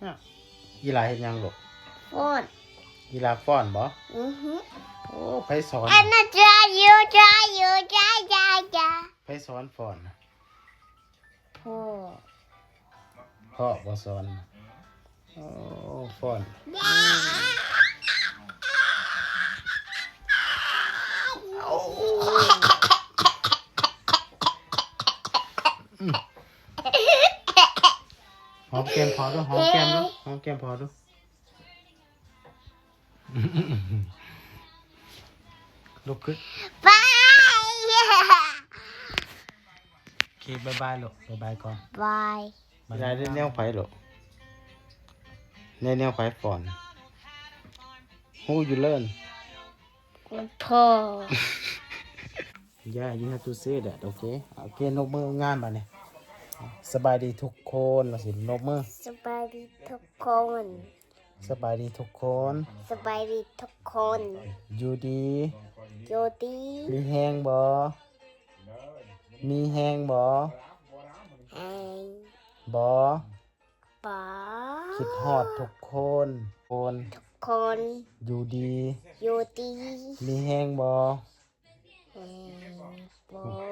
ອ່ະ ອີຫຼາເຮັດຫຍັງລູກ? ຟ້ອນ. ອີຫຼາຟ້ອນບໍ່? ອືຮຶ. ໂອ້ ໃຜສອນ? ອັນນັ້ນຈະຢູ່ ຈະຢູ່ ຈະ ຈະ ຈະ ໃຜສອນຟ້ອນ? ພໍ່. ພໍ່ບໍ່ສອນ? ໂອ້ ຟ້ອນ. ຫອມແກ້ມພໍ່ດູ ຫອມແກ້ມດູ ຫອມແກ້ມພໍ່ດູ. ລຸກຂຶ້ນ. ບາຍ. ໂອເຄ ບາຍບາຍລູກ ບາຍບາຍກ່ອນ. ບາຍ. ບາຍ. ໄດ້ແນວໃຜລູກ? ໄດ້ແນວໃຜຟ້ອນ? Who you learn? ພໍ່. Yeah, you have to say that, okay? ໂອເຄ ນົບມືງາມບາດນີ້. ສະບາຍດີທຸກຄົນ ວ່າຊິນົບມື. ສະບາຍດີທຸກຄົນ. ສະບາຍດີທຸກຄົນ. ສະບາຍດີທຸກຄົນ. ຢູ່ດີ. ຢູ່ດີ. ມີແຮງບໍ່? ມີແຮງບໍ່? ແຮງ. ບໍ່. ບໍ່. ຄິດຮອດທຸກຄົນ. ຄົນ. ທຸກຄົນ. ຢູ່ດີ. ຢູ່ດີ. ມີແຮງບໍ່? ແຮງ. ບໍ່.